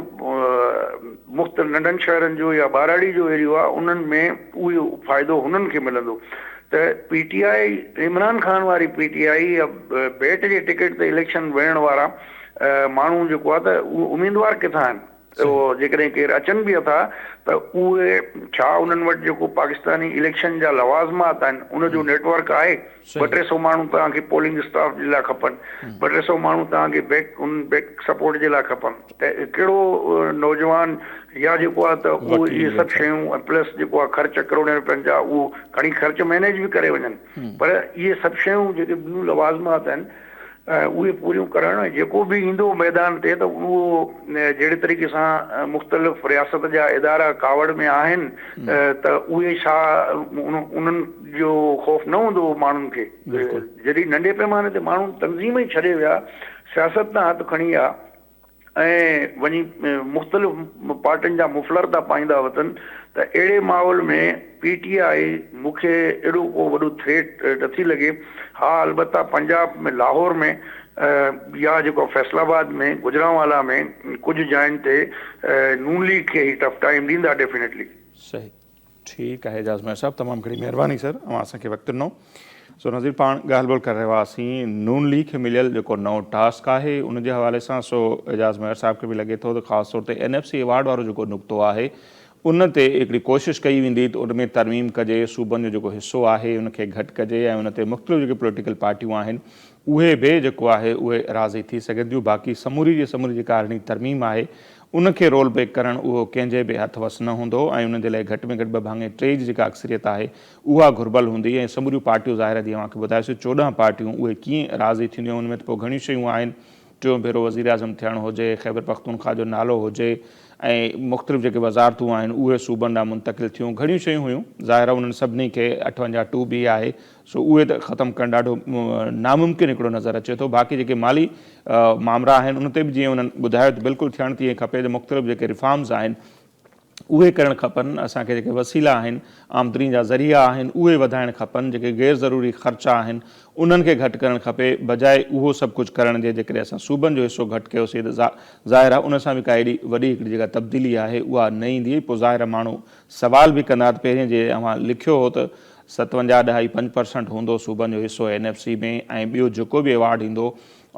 S2: مختلف ننڍن شهرن جو يا ٻهراڙي جو ايريو آهي انهن ۾ اهو فائدو هنن کي ملندو ته P T I Imran Khan واري پي ٽي آء يا بيٽ جي ٽڪيٽ تي اليڪشن وڙهڻ وارا ماڻهو جيڪو آهي ته اهي اميدوار ڪٿان آهن اهو جيڪڏهن ڪير اچن به اٿا ته اهي ڇا انهن وٽ جيڪو پاڪستاني اليڪشن جا لوازمات آهن ان جو نيٽ ورڪ آهي ٻه ٽي سئو ماڻهو توهان کي پولنگ اسٽاف جي لاء کپن، ٻه ٽي سئو ماڻهو توهان کي بيڪ ان بيڪ سپورٽ جي لاء کپن ته ڪهڙو نوجوان يا جيڪو آهي ته اهو اهي سڀ شيون ۽ پلس جيڪو آهي خرچ ڪروڙين روپين جا اهو کڻي خرچ مينيج به ڪري وڃن پر اهي سڀ شيون جيڪي ٻيون لوازمات آهن اهي پوريون ڪرڻ ۽ جيڪو به ايندو ميدان تي ته اهو جهڙي طريقي سان مختلف رياست جا ادارا ڪاوڙ ۾ آهن ته اهي ڇا انهن جو خوف نه هوندو ماڻهن کي جڏهن ننڍي پيماني تي ماڻهو تنظيم ئي ڇڏي ويا سياست تان هٿ کڻي ويا ۽ وڃي مختلف پارٽين جا مفلر ٿا پائيندا وتن ته اهڙي ماحول ۾ پي ٽي آء مون کي اهڙو ڪو وڏو ٿريٽ نٿي لڳي. ها البته پنجاب ۾ لاهور ۾ يا جيڪو فيصل آباد ۾ گجرانوالا ۾ ڪجهه جاين تي نون ليگ کي هي ٽف ٽائيم ڏيندا ڊيفينيٽلي.
S1: صحيح. ٺيڪ آهي اعجاز مهر صاحب تمام گهڻي مهرباني سر اوهان اسان کي وقت ڏنو سو نظير پاڻ ڳالهه ٻولهه ڪري رهيا هئاسين نون ليگ کي مليل جيڪو نئون ٽاسڪ آهي ان جي حوالي سان سو اعجاز مهر صاحب کي به لڳي ٿو ته خاص طور تي اين ايف سي ايوارڊ وارو جيڪو نقطو آهي ان تي هڪڙي ڪوشش ڪئي ويندي ته ان ۾ ترميم ڪجي صوبن جو جيڪو حصو آهي ان کي گهٽ ڪجي ۽ ان تي مختلف جيڪي پوليٽيڪل پارٽيون آهن اهي به جيڪو آهي اهي راضي ٿي سگهن ٿيون باقي سموري جي سموري جيڪا ارڙهين ترميم آهي ان کي رول بيڪ ڪرڻ اهو ڪنهن جي به هٿ وس نه هوندو ۽ ان جي لاء گهٽ ۾ گهٽ ٻه ڀاڱي ٽي جي جيڪا اڪثريت آهي اها گهربل هوندي ۽ سموريون پارٽيون ظاهر آهي جيئن اوهان کي ٻڌايوسين 14 پارٽيون اهي ڪيئن راضي ٿينديون ان ۾ ته پوء گهڻيون شيون آهن ٽيون ڀيرو وزيراعظم ٿيڻ هجي، خيبرپختونخوا جو نالو هجي ۽ مختلف جيڪي وزارتون آهن اهي صوبن ڏانهن منتقل ٿيون، گهڻيون شيون هيون، ظاهر آهي انهن سڀني کي 58 ٽو بي آهي سو اهي ته ختم ڪرڻ ڏاڍو ناممڪن هڪڙو نظر اچي ٿو، باقي جيڪي مالي مامرا آهن ان تي به جيئن انهن ٻڌايو ته بلڪل ٿيڻ تيئن کپي ته مختلف جيڪي ريفارمز آهن اهي ڪرڻ کپن، اسان کي جيڪي وسيلا آهن، آمدني جا ذريعا آهن، اهي وڌائڻ کپن، جيڪي غير ضروري خرچا آهن، انهن کي گهٽ ڪرڻ کپي، بجاء اهو سڀ ڪجهه ڪرڻ جي جيڪڏهن اسان صوبن جو حصو گهٽ ڪيوسين ته ظاهر آهي ان سان به ڪا ايڏي وڏي هڪڙي جيڪا تبديلي آهي اها نه ايندي، پوء ظاهر آهي ماڻهو سوال به ڪندا ته پهرين جي اوهان لکيو هو ته ستونجاهه ڏهائي پنج پرسنٽ هوندو صوبن جو حصو اين ايف سي ۾ ۽ ٻيو جيڪو به ايوارڊ ايندو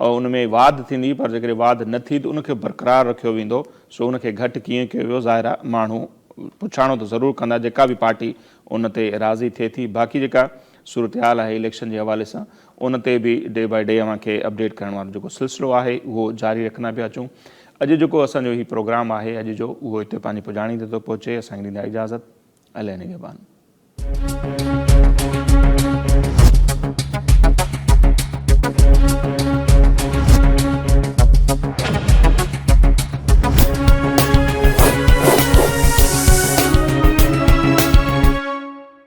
S1: ان ۾ واڌ ٿيندي پر جيڪڏهن واڌ نه ٿي ته ان کي برقرار رکيو ويندو سو ان کي گهٽ ڪيئن ڪيو ويو ظاهر آهي ماڻهو پڇاڻو ته ضرور ڪندا جيڪا به پارٽي ان تي راضي ٿئي ٿي باقي جيڪا صورتحال آهي اليڪشن جي حوالي سان ان تي به ڊي بائي ڊي اوهان کي اپڊيٽ ڪرڻ وارو جيڪو سلسلو آهي اهو جاري رکندا پيا اچون اڄ جيڪو اسان جو هي پروگرام آهي اڄ جو اهو هتي پنهنجي پڄاڻي تي ٿو پهچي اسان کي ڏيندا اجازت الله نگهبان.